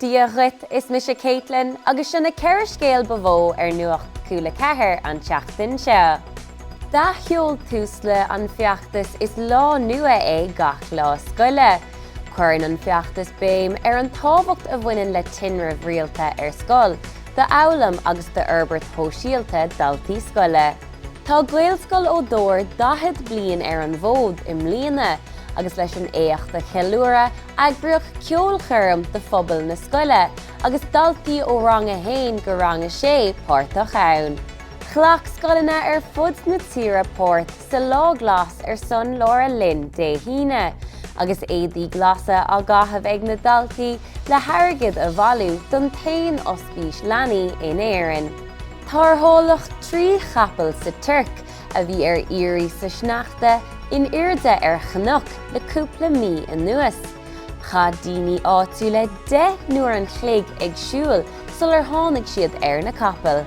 Dia dhuit, is mise Caitlin agus seo na 4 scéal ba mhó ar Nuacht Cúla 4 an tseachtain seo. D'athsheol Tusla an feachtas Is Lá Nua é Gach Lá Scoile. Cuireann an feachtas béim ar an tábhacht a bhaineann le tinreamh rialta ar scoil d'fhoghlaim agus d'fhorbairt shóisialta daltaí scoile. Tá Gaelscoil Ó Dubhair 40 bliain ar an bhfód i mbliana agus leis an éacht a cheiliúradh, eagraíodh ceolchoirm do phobal na scoile agus daltaí ó Rang 1 go Rang 6 páirteach ann. Ghlac scoileanna ar fud na tíre páirt sa Lá Glas ar son Laura Lynn Dé hAoine, agus éadaí glasa á gcaitheamh ag na daltaí le hairgead a bhailiú don t-aon ospís leanaí in Éirinn. Tarrtháladh 3 chapall sa Tuirc a bhí ar iarraidh sa sneachta in airde ar chnoc le cúpla mí anuas. Chaith daoine áitiúla 10 n-uair an chloig ag siúl sular tháinig siad ar na capaill.